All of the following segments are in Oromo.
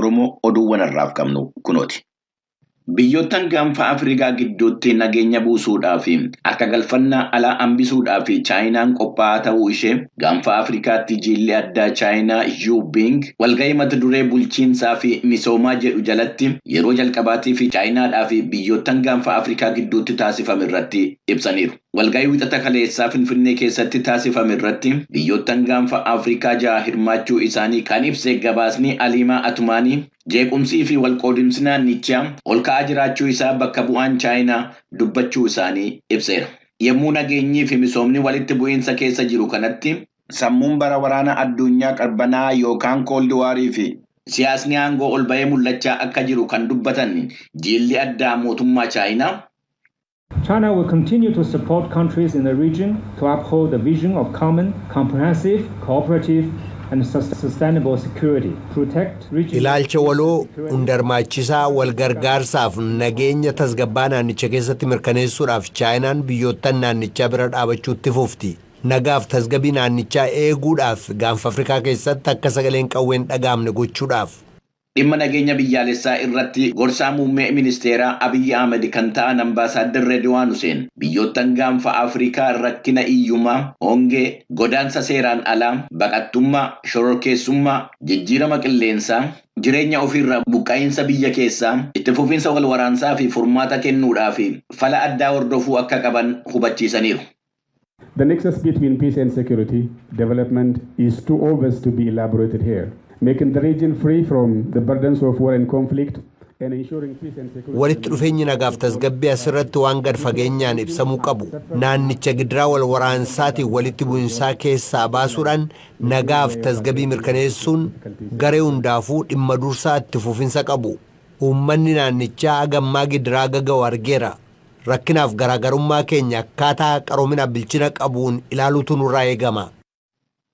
Oromoo oduuwwan har'aaf qabnu kunooti. Biyyoottan gaanfa Afrikaa gidduutti nageenya buusuudhaa fi harka galfannaa alaa hambisuudhaaf Chaayinaan qophaa'aa ta'uu ishee gaanfa Afrikaatti jilli addaa Chaayinaa Yuubing walgahii mata duree bulchiinsaa fi misoomaa jedhu jalatti yeroo jalqabaatiif Chaayinaadhaa fi biyyoottan gaanfa Afrikaa gidduutti taasifame irratti ibsaniiru. Walgahii wixata kaleessaa Finfinnee keessatti taasifame irratti biyyoottan gaanfa Afrikaa jaha hirmaachuu isaanii kan ibse gabaasni Aliimaa Atumaanii jeequmsii fi walqoodinsi naannichaa ol ka'aa jiraachuu isaa bakka bu'aan Chaayinaa dubbachuu isaanii ibseera. Yommuu nageenyii fi misoomni walitti bu'iinsa keessa jiru kanatti sammuun bara waraana addunyaa qabbanaa yookaan cold war fi siyaasni aangoo ol ba'ee mul'achaa akka jiru kan dubbatan jilli addaa mootummaa Chaayinaa. China will continue to support countries in the region to uphold the vision of common, comprehensive, cooperative and sustainable security. Protect regional Ilaalcha waloo hundarmaachisaa wal gargaarsaaf nageenya tasgabbaa naannicha keessatti mirkaneessuudhaaf Chaayinaan biyyoottan naannichaa bira dhaabachuutti fufti. Nagaaf tasgabbii naannichaa eeguudhaaf gaanfa Afrikaa keessatti akka sagaleen qawween dhaga'amne gochuudhaaf. Dhimma nageenya biyyaalessaa irratti gorsaa muummee ministeeraa Abiyyi Ahmed kan ta'an Ambaasaadder Redwaan Hussein biyyoottan gaanfa Afrikaa rakkina hiyyummaa, hongee, godaansa seeraan alaa, baqattummaa, shororkeessummaa, jijjiirama qilleensaa, jireenya ofiirraa buqqa'iinsa biyya keessaa, itti fufiinsa wal waraansaa fi furmaata kennuudhaaf fala addaa hordofuu akka qaban hubachiisaniiru. The nexus between peace and security development is too obvious to be elaborated here. Making the region free from the burdens of war and conflict and ensuring peace and security. Walitti dhufeenyi nagaaf tasgabbii asirratti waan gad fageenyaan ibsamuu qabu. Naannicha gidiraa wal waraansaatiin walitti bu'insaa keessaa baasuudhaan nagaaf tasgabbii mirkaneessuun garee hundaafuu dhimma dursaa itti fufinsa qabu. Uummanni naannichaa hagammaa gidiraa gaga'u argeera. Rakkinaaf garaagarummaa keenya akkaataa qaroominaaf bilchina qabuun ilaaluutu nurraa eegama.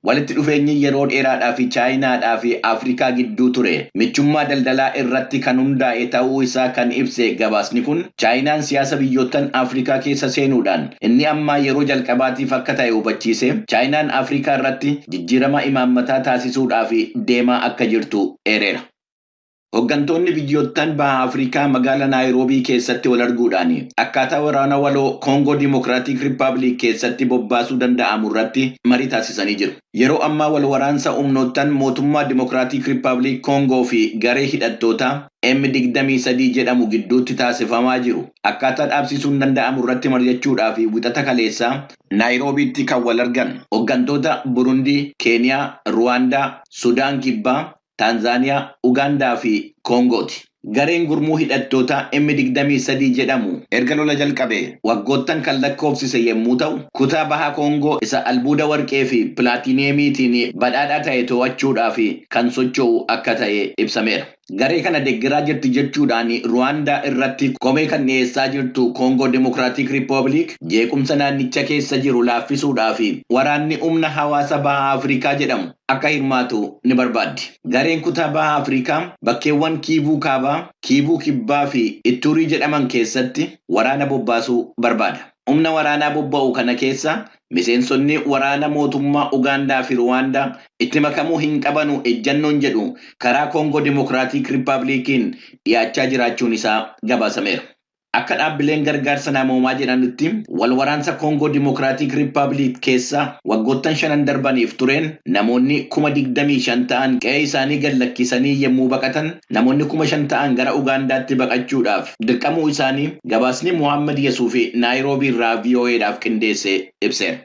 Walitti dhufeenyi yeroo dheeraadhaa fi Chaayinaadhaa fi Afrikaa gidduu ture michummaa daldalaa irratti kan hundaa'e ta'uu isaa kan ibse gabaasni kun, Chaayinaan siyaasa biyyoottan Afrikaa keessa seenuudhaan inni ammaa yeroo jalqabaatiif akka ta'e hubachiise. Chaayinaan Afrikaa irratti jijjiirama imaammataa taasisuudhaaf deemaa akka jirtu eereera. Hooggantoonni biyyoottan baha Afrikaa magaalaa Naayiroobii keessatti wal arguudhaan akkaataa waraana waloo Koongoo Dimokiraatik Rippaabilik keessatti bobbaasuu danda'amu irratti marii taasisanii jiru. Yeroo ammaa wal waraansa humnoottan mootummaa Dimokiraatik Rippaabilik Koongoo fi garee hidhattootaa M23 jedhamu gidduutti taasifamaa jiru akkaataa dhaabsisuun danda'amu irratti mari'achuudhaaf wixata kaleessaa Naayiroobiitti kan wal argan hooggantoota Burundii, Keeniyaa, Ruwaandaa, Sudaan Kibbaa, Taanzaaniyaa, Ugaandaa fi Koongooti. Gareen gurmuu hidhattoota M23 jedhamu erga lola jalqabe waggoottan kan lakkoofsise yommuu ta'u, kutaa baha Koongoo isa albuuda warqee fi pilaatineemiitiin badhaadhaa ta'e to'achuudhaaf kan socho'u akka ta'e ibsameera. Garee kana deeggaraa jirti jechuudhaan Ruwaandaa irratti komee kan dhiyeessaa jirtu Koongoo Dimokiraatik Rippaabilik jeequmsa naannicha keessa jiru laaffisuudhaaf waraanni humna hawaasa baha Afrikaa jedhamu akka hirmaatu ni barbaaddi. Gareen kutaa baha Afrikaa bakkeewwan Kiivuu Kaabaa, Kiivuu Kibbaa fi Ittuurii jedhaman keessatti waraana bobbaasuu barbaada. Humna waraanaa bobba'u kana keessa miseensonni waraana mootummaa Ugaandaa fi Ruwaandaa itti makamuu hin qabanu ejjannoon jedhu karaa Koongoo Dimokiraatik Rippaabilikiin dhiyaachaa jiraachuun isaa gabaasameera. Akka dhaabbileen gargaarsa namoomaa jedhanitti, wal waraansa Koongoo Dimokiraatik Rippaabilik keessa waggoottan shanan darbaniif tureen namoonni 25,000 ta'an qe'ee isaanii gad lakkisanii yommuu baqatan, namoonni 5,000 ta'an gara Ugaandaatti baqachuudhaaf dirqamuu isaanii gabaasni Muhammad Yesuuf Naayiroobii irraa VOAdhaaf qindeesse ibseera.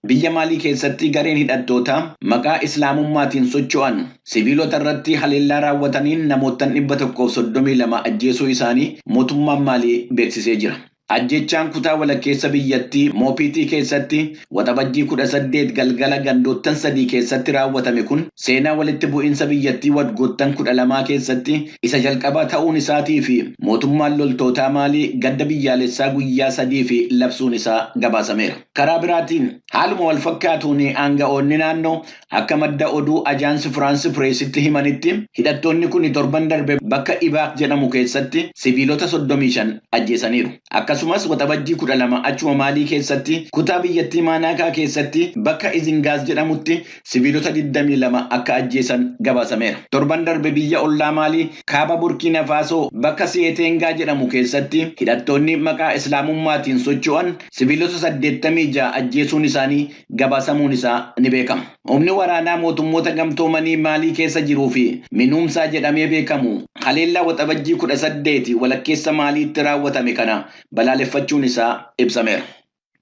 Biyya Maalii keessatti gareen hidhattootaa maqaa Islaamummaatiin socho'an siviilota irratti haleellaa raawwataniin namoota 132 ajjeesuu isaanii mootummaan Maalii beeksisee jira. Ajjechaan kutaa walakkeessa biyyattii Moopiitii keessatti Waxabajjii 18 galgala gandoottan sadii keessatti raawwatame kun seenaa walitti bu'iinsa biyyattii waggoottan 12 keessatti isa jalqabaa ta'uun isaatii fi mootummaan loltootaa Maalii gadda biyyaalessaa guyyaa 3 fi labsuun isaa gabaasameera. Karaa biraatiin, haaluma wal fakkaatuun, aanga'oonni naannoo akka madda oduu Ajaansi Firaansi Pireesitti himanitti, hidhattoonni kun torban darbe bakka Ibaak jedhamu keessatti siviilota 35 ajjeesaniiru. Akkasumas Akkasumas Waxabajjii 12 achuma Maalii keessatti, kutaa biyyattii Maanaakaa keessatti, bakka Izingaas jedhamutti siviilota 22 akka ajjeesan gabaasameera. Torban darbe biyya ollaa Maalii, kaaba Burkiina Faasoo, bakka Si'eeteengaa jedhamu keessatti hidhattoonni maqaa Islaamummaatiin socho'an siviilota 86 ajjeesuun isaanii gabaasamuun isaa ni beekama. Humni waraanaa mootummoota gamtoomanii Maalii keessa jiruu fi Minuumsaa jedhamee beekamu haleellaa Waxabajjii 18 walakkeessa Maaliitti raawwatame kana balaaleffachuun isaa ibsameera.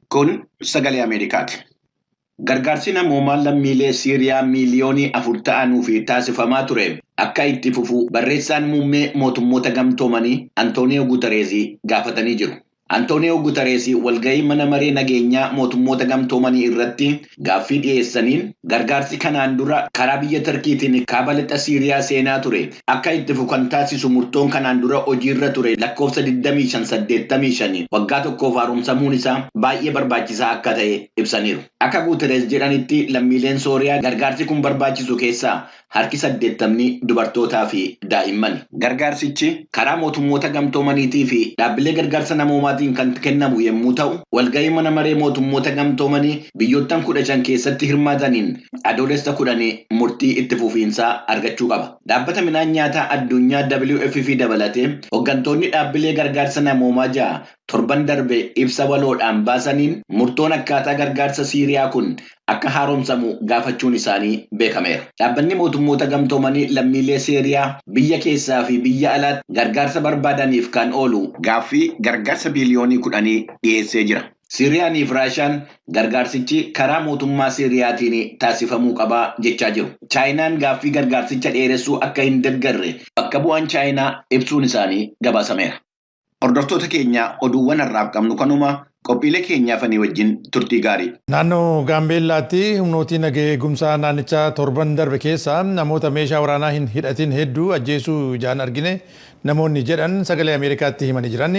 Kun Sagalee Ameerikaati. Gargaarsi namoomaa lammiilee Siiriyaa miiliyoonii 4 ta'anuuf taasifamaa ture akka itti fufu barreessaan muummee mootummoota gamtoomanii Antooniyoo Guutareezii gaafatanii jiru. Antooniyoo Guutarees walgahii mana maree nageenyaa mootummoota gamtoomanii irratti gaaffii dhiyeessaniin, gargaarsi kanaan dura karaa biyya Tarkiitiin kaaba lixa Siiriyaa seenaa ture akka itti fufu kan taasisu murtoon kanaan dura hojiirra ture lakkoofsa 2585 waggaa tokkoof haaromsamuun isaa baay'ee barbaachisaa akka ta'e ibsaniiru. Akka Guutarees jedhanitti, lammiileen Sooriyaa gargaarsi kun barbaachisu keessaa harki 80ni dubartootaa fi daa'imman. Gargaarsichi karaa mootummoota gamtoomaniitii fi dhaabbilee gargaarsa namoomaatiin kan kennamu yommuu ta'u, walgahii mana maree mootummoota gamtoomanii biyyoottan 15 keessatti hirmaataniin Adoolessa 10 murtii itti fufiinsaa argachuu qaba. Dhaabbata midhaan nyaataa addunyaa WFP dabalatee hooggantoonni dhaabbilee gargaarsa namoomaa ja'a torban darbe ibsa waloodhaan baasaniin murtoon akkaataa gargaarsa Siiriyaa kun akka haaromsamu gaafachuun isaanii beekameera. Dhaabbanni mootummoota gamtoomanii lammiilee Siiriyaa biyya keessaa fi biyya alaatti gargaarsa barbaadaniif kan oolu gaaffii gargaarsa biiliyoonii 10 dhiyeessee jira. Siiriyaanii fi Raashaan gargaarsichi karaa mootummaa Siiriyaatiin taasifamuu qabaa jechaa jiru. Chaayinaan gaaffii gargaarsicha dheeressuu akka hin deeggarre bakka bu'aan Chaayinaa ibsuun isaanii gabaasameera. Hordoftoota keenya, oduuwwan har'aaf qabnu kanuma. Qophiilee keenyaafanii wajjin turtii gaarii. Naannoo Gaambeellaatti humnootii nagaya eegumsaa naannichaa torban darbe keessa namoota meeshaa waraanaa hin hidhatin hedduu ajjeesuu ijaan argine namoonni jedhan Sagalee Ameerikaatti himanii jiran.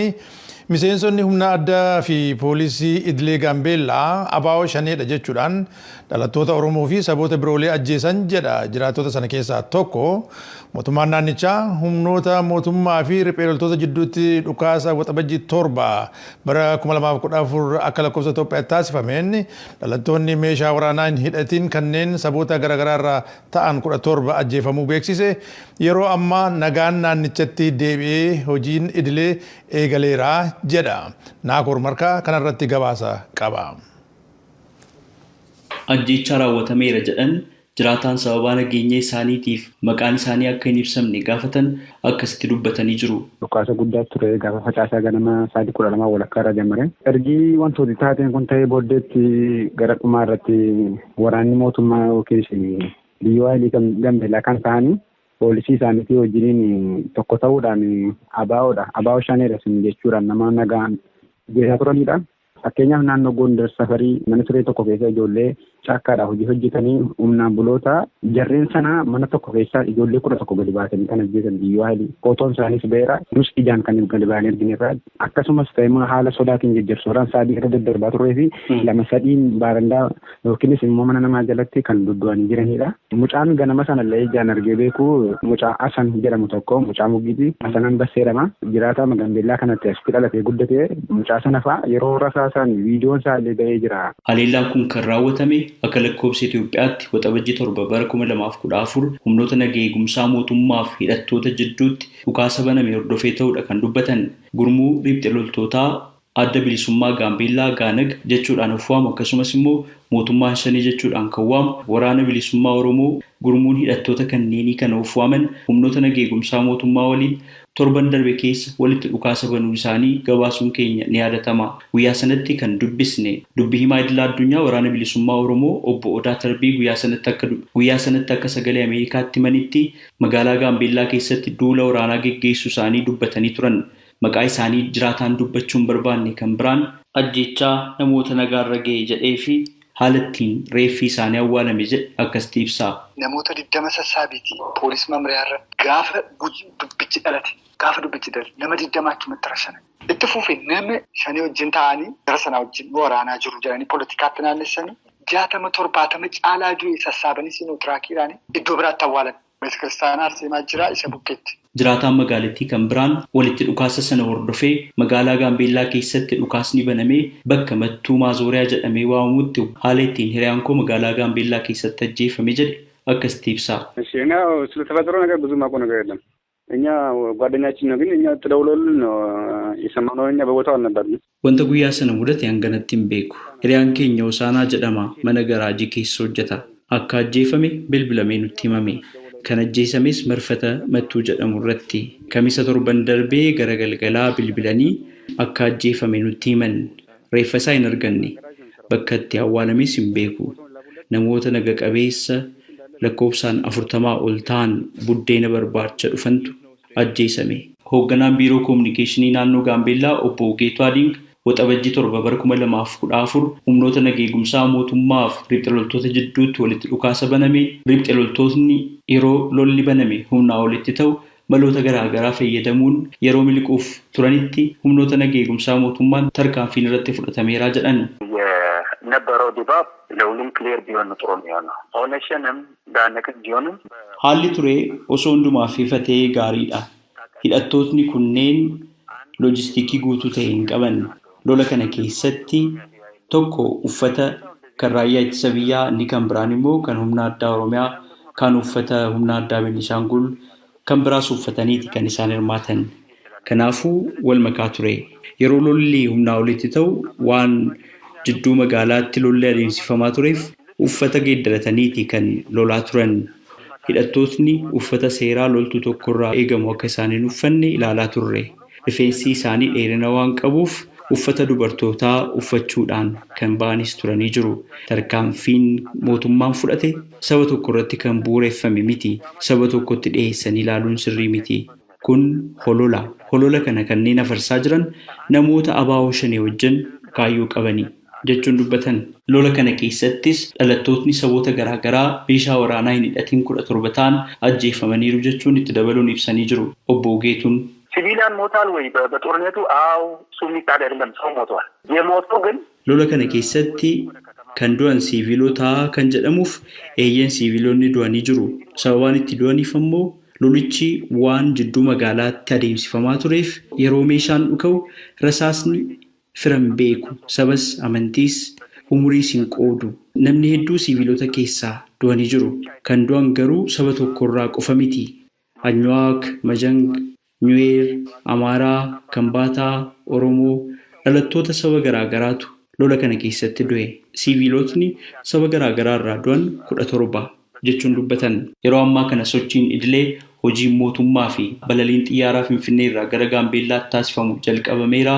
Miseensonni humna addaa fi poolisii idilee Gaambeellaa ABO Shaneedha jechuudhaan dhalattoota Oromoo fi saboota biroolee ajjeesan jedha jiraattota sana keessaa tokko. Mootummaan naannichaa humnoota mootummaa fi riphee loltoota jidduutti dhukaasa Waxabajjii 7 bara 2014 akka lakkoofsa Itoophiyaatti taasifameen dhalattoonni meeshaa waraanaa hin hidhatin kanneen saboota garaagaraa irraa ta'an 17 ajjeefamuu beeksise. Yeroo ammaa nagaan naannichatti deebi'ee hojiin idilee eegaleera jedha. Naakoor Markaa kanarratti gabaasa qaba. Ajjeechaa raawwatameera jedhan jiraataan sababaa nageenya isaaniitiif maqaan isaanii akka hin ibsamne gaafatan akkasitti dubbatanii jiru. Dhukaasa guddaa ture gaafa facaasaa ganama sa'aatii 12 walakkaa irraa jalqabee. Ergi wantooti taateen kun ta'ee booddeetti gara dhumaa irratti waraanni mootummaa yookiin liyyuu haayilii Gambeellaa kan ta'anii poolisii isaaniitii wajjiniin tokko ta'uudhaan ABOdha. ABO Shaneedha sun jechuudhaan nama nagaan geessaa turanidha. Fakkeenyaaf, naannoo Gondar safarii mana siree tokko keessa ijoollee caakkaadhaa hojii hojjetanii humnaan buloota jarreen sana mana tokko keessa ijoollee 11 gadi baasanii kan ajjeesan liyyuu haayilii. Footoon isaaniis ba'eera. Nus ijaan kan gadi baanii argineerra. Akkasumas ta'e haala sodaatiin jajjarsoodhaan sa'aatii irra daddarbaa turree fi lama sadiin baarandaa yookiinis immoo mana namaa jalatti kan duddu'anii jiranidha. Mucaan ganama sana illee ijaan argee beeku mucaa Asan jedhamu tokko, mucaa Mugiiti. Asanan Basseedhama. Jiraataa Gambeellaa kanatti asitti dhalatee guddatee mucaa sana fa'a yeroo rasaasaan viidiyoon isaa illee ba'ee jira. Haleellaan kun kan raawwatame akka lakkoofsa Itoophiyaatti Waxabajjii 7 bara 2014 humnoota nagaa eegumsaa mootummaa fi hidhattoota jidduutti dhukaasa baname hordofee ta'uudha kan dubbatan. Gurmuu riphxe loltootaa Adda Bilisummaa Gaambeellaa Gaanag jechuudhaan of waamu, akkasumas immoo mootummaan Shanii jechuudhaan kan waamu Waraana Bilisummaa Oromoo, gurmuun hidhattoota kanneenii kana of waaman humnoota nagaa eegumsaa mootummaa waliin torban darbe keessa walitti dhukaasa banuu isaanii gabaasuun keenya ni yaadatama. Guyyaa sanatti kan dubbisne dubbi himaa idilaa addunyaa Waraana Bilisummaa Oromoo obbo Odaa Tarbii guyyaa sanatti akka Sagalee Ameerikaatti himanitti magaalaa Gaambeellaa keessatti duula waraanaa geggeessuu isaanii dubbatanii turan. Maqaa isaanii jiraataan dubbachuu hin barbaanne kan biraan ajjeechaa namoota nagaarra ga'e jedhee fi haala ittiin reeffi isaanii awwaalame jedhe akkasitti ibsa. Namoota 20 sassaabiiti poolisii mamriyaa gaafa dubbichi dhalate, gaafa dubbichi dhalate nama 20 achumatti rashanan. Itti fufe nama shanii wajjin ta'anii gara sanaa wajjin waraanaa jiru jedhanii poolitikaatti naannessanii 60 70 caalaa du'e sassaabanii siinoo tiraakiidhaan iddoo biraatti awwaalan. Beetikiristaanaa Arseemaa jira isa bukkeetti. Jiraataan magaalattii kan biraan walitti dhukaasa sana hordofee magaalaa Gaambeellaa keessatti dhukaasni banamee bakka Mattuu Maazooriyaa jedhamee waamamutti haala ittiin hiriyaan koo magaalaa Gaambeellaa keessatti ajjeefame jedhe akkasitti ibsa. ስለተፈጠረው ነገር ብዙ የማውቀው ነገር የለም። እኛ ጓደኛችን ነው ግን እኛ ተደውሎልን ነው የሰማነው። እኛ በቦታው አልነበርንም። Wanta guyyaa sana mudate hanganatti hin beeku. Hiriyaan keenya Hosaanaa jedhama mana garaajii keessa hojjeta. Akka ajjeefame bilbilamee nutti himame. Kan ajjeesames marfata Mattuu jedhamu irratti. Kamisa torban darbee gara galgalaa bilbilanii akka ajjeefame nutti himan. Reeffa isaa hin arganne. Bakka itti awwaalames hin beeku. Namoota naga qabeessa lakkoofsaan 40 ol ta'an buddeena barbaacha dhufantu ajjeesame. Hoogganaan biiroo koominikeeshinii naannoo Gaambeellaa obbo Geetu Adiing Waxabajjii 7 bara 2014 humnoota nageegumsaa mootummaaf riphxe loltoota jidduutti walitti dhukaasa baname riphxe loltootni yeroo lolli baname humnaa olitti ta'u maloota garaagaraa fayyadamuun yeroo miliquuf turanitti humnoota nageegumsaa mootummaan tarkaanfiin irratti fudhatameera jedhan. የነበረው ድባብ ለሁሉም ክሊየር ቢሆን ጥሩ የሚሆነው ኦነሽንም ዳነቅን ቢሆንም Haalli ture osoo hundumaaf ifa ta'ee gaariidha. Hidhattootni kunneen loojistikii guutuu ta'e hin qaban. Lola kana keessatti tokko uffata kan raayyaa ittisa biyyaa inni kan biraan immoo kan humna addaa Oromiyaa kan uffata humna addaa Beenishaangul kan biraas uffataniiti kan isaan hirmaatan. Kanaafuu wal makaa ture. Yeroo lolli humnaa olitti ta'u waan jidduu magaalaatti lolli adeemsifamaa tureef uffata geeddarataniiti kan lolaa turan. Hidhattootni uffata seeraa loltuu tokkorraa eegamu akka isaan hin uffanne ilaalaa turre. Rifeensi isaanii dheerina waan qabuuf uffata dubartootaa uffachuudhaan kan ba'anis turanii jiru. Tarkaanfiin mootummaan fudhate saba tokko irratti kan bu'uureffame miti. Saba tokkotti dhiyeessanii ilaaluun sirrii miti. Kun holola. Holola kana kanneen afarsaa jiran namoota abaaboo shanee wajjin kaayyoo qabani jechuun dubbatan. Lola kana keessattis dhalattootni saboota garaagaraa meeshaa waraanaa hin hidhatiin 17 ta'an ajjeefamaniiru jechuun itti dabaluun ibsanii jiru. Obbo Geetuun ሲቪሊያን ሞቷል ወይ በጦርነቱ? አዎ፣ እሱ የሚካድ አይደለም። ሰው ሞቷል። የሞተው ግን lola kana keessatti kan du'an siiviilota kan jedhamuuf eeyyeen siiviilonni du'anii jiru. Sababaan itti du'aniif ammoo lolichi waan jidduu magaalaatti adeemsifamaa tureef yeroo meeshaan dhuka'u rasaasni firan beeku. Sabas amantiis umuriis hin qoodu. Namni hedduu siiviilota keessaa du'anii jiru. Kan du'an garuu saba tokkorraa qofa miti. Anyuwaak, Majang, Nyuweer, Amaaraa, Kambaataa, Oromoo dhalattoota saba garaagaraatu lola kana keessatti du'e. Siiviilotni saba garaagaraa irraa du'an 17 jechuun dubbatan. Yeroo ammaa kana sochiin idilee hojiin mootummaa fi balaliin xiyyaaraa Finfinnee irraa gara Gaambeellaatti taasifamu jalqabameera.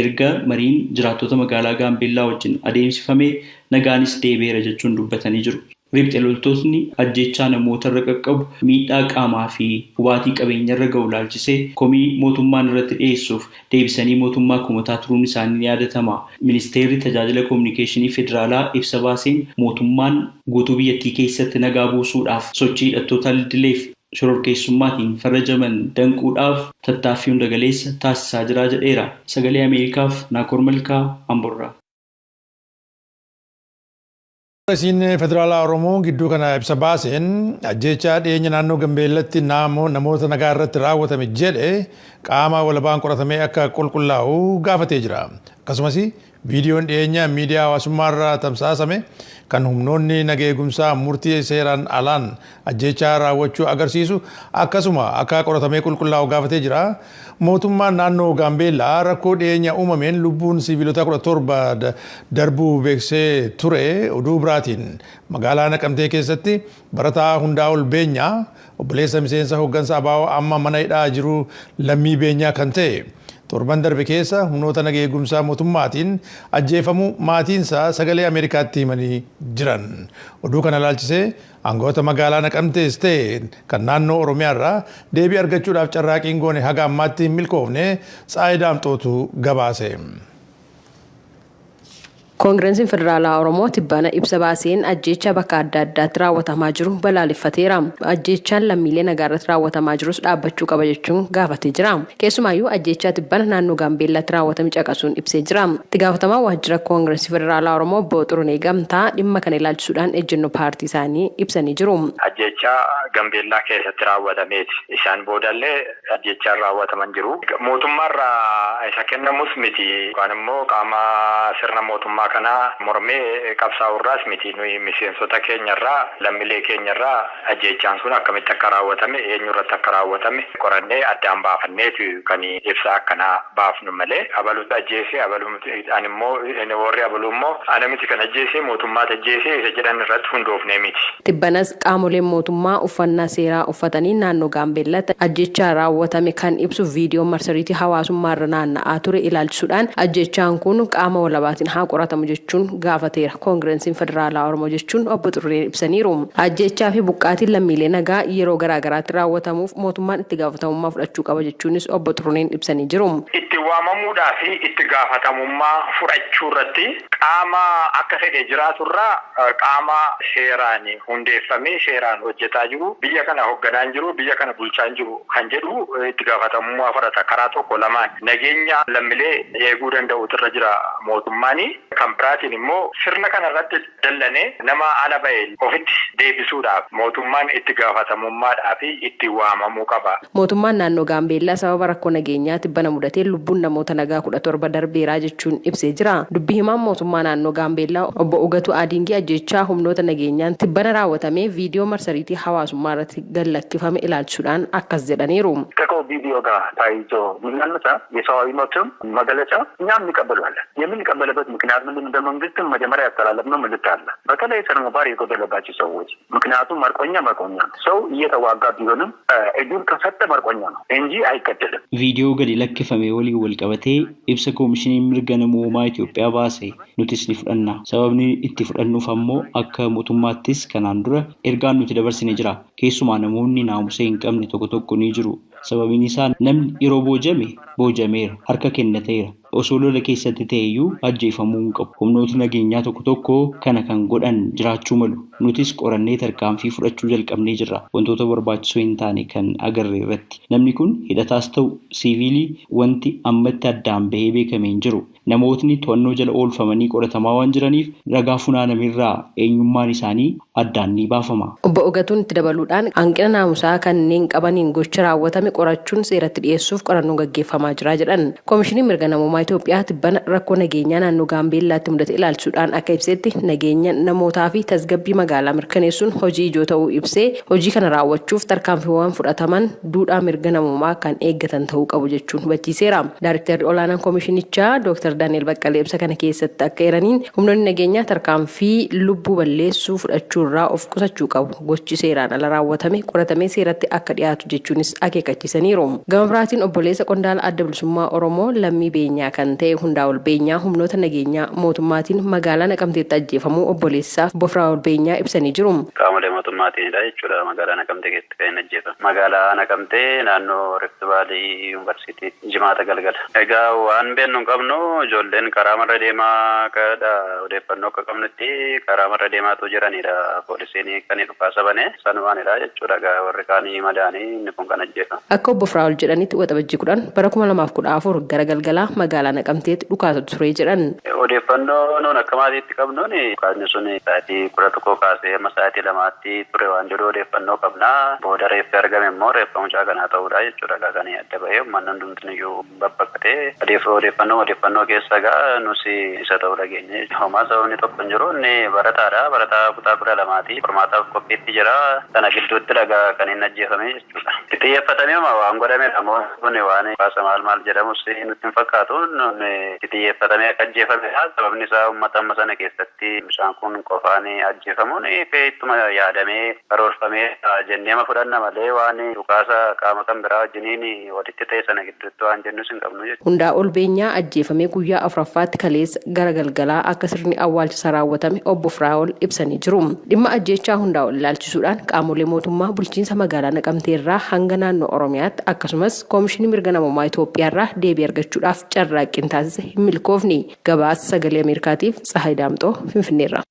Erga mariin jiraattota magaalaa Gaambeellaa wajjin adeemsifame nagaanis deebi'eera jechuun dubbatanii jiru. Riphxe loltootni ajjeechaa namoota irra qaqqabu miidhaa qaamaa fi hubaatii qabeenya irra ga'u ilaalchisee komii mootummaan irratti dhiyeessuuf deebisanii mootummaa kumataa turuun isaanii ni yaadatama. Ministeerri tajaajila koominikeeshinii federaalaa ibsa baaseen mootummaan guutuu biyyattii keessatti nagaa buusuudhaaf sochii hidhattoota idileef shororkeessummaatiin farrajaman danquudhaaf tattaaffii hunda galeessa taasisaa jira jedheera. Sagalee Ameerikaaf Naakoor Malkaa Amborraa. Koongiresiin Federaalaa Oromoo gidduu kana ibsa baaseen ajjeechaa dhiyeenya naannoo Gambeellatti namoota nagaa irratti raawwatame jedhe qaama walabaan qoratamee akka qulqullaa'u gaafatee jira. Akkasumas viidiyoon dhiyeenya miidiyaa hawaasummaa irraa tamsaasame kan humnoonni naga eegumsaa murtii seeraan alaan ajjeechaa raawwachuu agarsiisu akkasuma akka qoratamee qulqullaa'u gaafatee jira. Mootummaan naannoo Gaambeellaa rakkoo dhiyeenya uumameen lubbuun siviilota 17 darbuu beeksisee ture. Oduu biraatiin magaalaa Naqamtee keessatti barataa Hundaa'ol Beenyaa obboleessa miseensa hooggansa ABO amma mana hidhaa jiru Lammii Beenyaa kan ta'e torban darbe keessa humnoota naga eegumsaa mootummaatiin ajjeefamuu maatiinsaa sagalee Ameerikaatti himanii jiran. Oduu kana ilaalchisee aangawoota magaalaa Naqamtees ta'e kan naannoo Oromiyaa irraa deebii argachuudhaaf carraaqqiin goone haga ammaatti hin milkoofne. Tsaayi Daamxootu gabaase. Koongireensiin Federaalaa Oromoo tibbana ibsa baaseen ajjeechaa bakka adda addaatti raawwatamaa jiru balaaleffateera. Ajjeechaan lammiilee nagaa irratti raawwatamaa jirus dhaabbachuu qaba jechuun gaafatee jira. Keessumaayyuu ajjeechaa tibbana naannoo Gaambeellaatti raawwatame caqasuun ibsee jira. Itti gaafatamaa waajjira Koongireensii Federaalaa Oromoo Obbo Xurunee Gamtaa dhimma kana ilaalchisuudhaan ejjennoo paartii isaanii ibsanii jiru. Ajjeechaa Gambeellaa keessatti raawwatameeti. Isaan boodallee ajjeechaan raawwataman jiru. Mootummaarraa isa kennamus miti. Yookaan immoo qaama sirna mootummaa kanaa mormee qabsaa'urraas miti. Nuyi miseensota keenyarraa, lammiilee keenyarraa ajjeechaan sun akkamitti akka raawwatame, eenyurratti akka raawwatame qorannee addaan baafanneetu kan ibsa akkanaa baafnu malee abaluutu ajjeese, abaluutu immoo warri abaluu immoo ana miti kan ajjeese, mootummaatu ajjeese isa jedhan irratti hundoofnee miti. Tibbanas qaamoleen mootummaa uffannaa seeraa uffatanii naannoo Gaambeellaatti ajjeechaa raawwatame kan ibsu viidiyoo marsariitii hawaasummaarra naanna'aa ture ilaalchisuudhaan ajjeechaan kun qaama walabaatiin haa qoratamu jechuun gaafateera. Koongireensiin Federaalaa Oromoo jechuun Obbo Xuruneen ibsaniiru. Ajjeechaa fi buqqaatiin lammiilee nagaa yeroo garaagaraatti raawwatamuuf mootummaan itti gaafatamummaa fudhachuu qaba jechuunis Obbo Xuruneen ibsanii jiru. Itti waamamuudhaa fi itti gaafatamummaa fudhachuu irratti qaama akka fedhe jiraaturraa qaama seeraan hundeeffamee seeraan hojjetaa jiru, biyya kana hoogganaa jiru, biyya kana bulchaa jiru kan jedhu itti gaafatamummaa fudhata. Karaa tokko lamaan nageenya lammiilee eeguu danda'utu irra jira mootummaani. Kan biraatiin immoo sirna kana irratti dallanee nama ala ba'e ofitti deebisuudhaaf mootummaan itti gaafatamummaadhaa fi itti waamamuu qaba. Mootummaan naannoo Gaambeellaa sababa rakkoo nageenyaa tibbana mudatee lubbuun namoota nagaa 17 darbeeraa jechuun ibsee jira. Dubbii himaan mootummaa naannoo Gaambeellaa Obbo Ugatu Adiingii ajjeechaa humnoota nageenyaan tibbana raawwatamee viidiyoo marsariitii hawaasummaa irratti gallakkifame ilaalchisuudhaan akkas jedhaniiru. ከቪዲዮ ጋር ተያይዞ የሚነሳ የሰብአዊ መብትም መገለጫ እኛም እንቀበለዋለን። የምንቀበልበት ምክንያት ምንድን ነው? በመንግስትም መጀመሪያ ያስተላለፍነው መልዕክት አለ። በተለይ ስነ ምግባር የጎደለባቸው ሰዎች፣ ምክንያቱም መርቆኛ መርቆኛ ነው። ሰው እየተዋጋ ቢሆንም እጁን ከሰጠ መርቆኛ ነው እንጂ አይገደልም። Viidiyoo gadi lakkifame waliin wal qabatee ibsa koomishiniin mirga namoomaa Itoophiyaa baase nutis ni fudhanna. Sababni itti fudhannuuf ammoo akka mootummaattis kanaan dura ergaan nuti dabarsine jira. Keessumaa namoonni naamusa hin qabne tokko tokko ni jiru. Sababiin isaa namni yeroo boojame boojameera, harka kennateera. Osoo lola keessatti ta'eyyuu ajjeefamuu hin qabu. Humnooti nageenyaa tokko tokko kana kan godhan jiraachuu malu. Nutis qorannee tarkaanfii fudhachuu jalqabnee jirra. Wantoota barbaachisoo hin taane kan agarre irratti. Namni kun hidhataas ta'u siiviilii wanti ammatti addaan bahee beekame hin jiru. Namootni to'annoo jala oolfamanii qoratamaa waan jiraniif ragaa funaanamerraa eenyummaan isaanii addaan ni baafama. Obbo Ogatuun itti dabaluudhaan hanqina naamusaa kanneen qabaniin gocha raawwatame qorachuun seeratti dhiyeessuuf qorannoon gaggeeffamaa jira jedhan. Koomishiniin mirga namoomaa Itoophiyaa tibbana rakkoo nageenyaa naannoo Gaambeellaatti mudate ilaalchisuudhaan akka ibsetti nageenya namootaa fi tasgabbii magaalaa mirkaneessuun hojii ijoo ta'uu ibsee hojii kana raawwachuuf tarkaanfiiwwan fudhataman duudhaa mirga namoomaa kan eeggatan ta'uu qabu jechuun hubachiiseera. Daayrektarri olaanaan koomishinichaa Dr. Daani'el Baqqalee ibsa kana keessatti akka eeraniin humnoonni nageenyaa tarkaanfii lubbuu balleessuu fudhachuurraa of qusachuu qabu. Gochi seeraan ala raawwatame qoratamee seeratti akka dhiyaatu jechuunis akeekkachiisaniiru. Gama biraatiin obboleessa qondaala adda bilisummaa Oromoo Lammii Beenyaa kan ta'e Hundaa'ol Beenyaa humnoota nageenyaa mootummaatiin magaalaa Naqamteetti ajjeefamuu obboleessaaf Obbo Firaa'ol Beenyaa ibsanii jiru. Qaamolee mootummaatiinidha jechuudha magaalaa Naqamtee keessatti kan inni ajjeefame. Magaalaa Naqamtee naannoo Rift Vaalii Yuunivarsiitii jimaata galgala. Egaa waan beeknu hin qabnu, ijoolleen karaa marra deemaa kadha odeeffannoo akka qabnutti karaa marra deemaatu jiranidha. Poolisiin kan dhukaasa bane sanumaanidha jechuudha. Egaa warri kaanii madaanii inni kun kan ajjeefame. Akka Obbo Firaa'ol jedhanitti Waxabajjii 10 bara 2014 gara galgalaa magaalaa Naqamteetti dhukaasatu ture jedhan. Odeeffannoo nuun akka maatiitti qabnuun dhukaasni sun sa'aatii 11 kaasee hamma sa'aatii 2tti ture waan jedhu odeeffannoo qabna. Booda reeffi argame immoo reeffa mucaa kanaa ta'uudha jechuudha. Egaa kan adda bahee uummanni hundumtiyyuu babbaqatee odeeffannoo keessa egaa nus isa ta'uu dhageenye. Homaa sababni tokko hin jiru, inni barataadha. Barataa kutaa 12ti. Qormaataaf qophiitti jira. Sana gidduutti dhagaa kan inni ajjeefame jechuudha. Itti xiyyeeffatamee waan godhamedha. Kun waan baasa maal maal jedhamus nutti hin fakkaatu. Itti xiyyeeffatamee akka ajjeefamedha. Sababni isaa uummata amma sana keessatti bishaan kun qofaan ajjeefamuun ittuma yaadamee karoorfamee jennee ma fudhanna malee waan dhukaasa qaama kan biraa wajjiniin walitti ta'e sana gidduutti waan jennus hin qabnu jechuudha. Hundaa'ol Beenyaa ajjeefamee guyyaa afuraffaatti kaleessa gara galgalaa akka sirni awwaalchisaa raawwatame Obbo Firaa'ol ibsanii jiru. Dhimma ajjeechaa Hundaa'ol ilaalchisuudhaan qaamolee mootummaa bulchiinsa magaalaa Naqamteerraa hanga naannoo Oromiyaatti akkasumas Koomishinii Mirga Namoomaa Itoophiyaarraa deebii argachuudhaaf carraa carraaqqiin taasise hin milkoofne. Gabaasa Sagalee Ameerikaatiif Tsahaay Daamxoo Finfinneerra.